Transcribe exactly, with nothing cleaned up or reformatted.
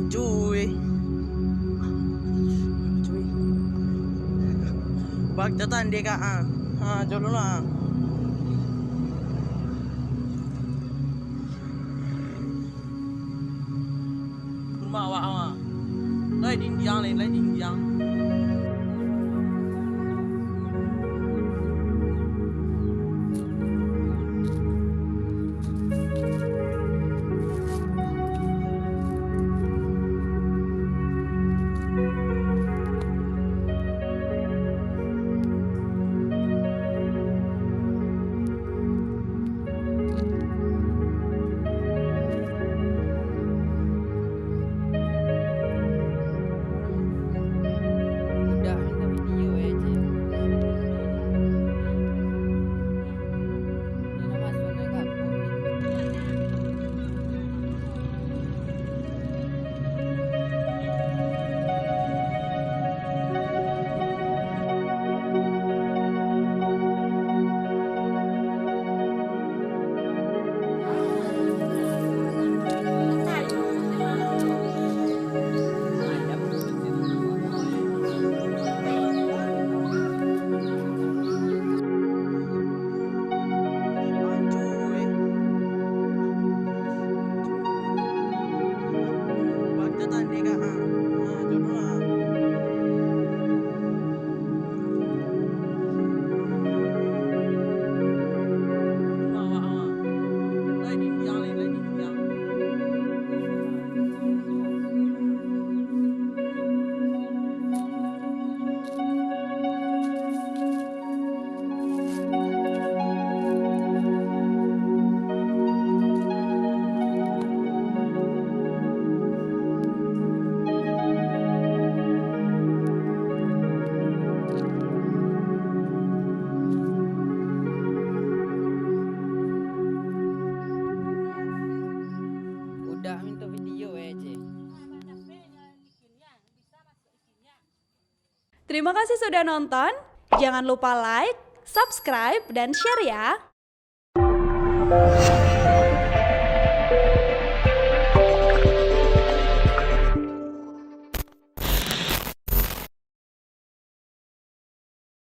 Cuy. Cuy. Bak catatan deka, ah. Ah, jolo lah. Kurma awak, awak. Lai ding diang, lai, lai ding diang. Udah minta video, eh, Cek. Terima kasih sudah nonton. Jangan lupa like, subscribe, dan share ya.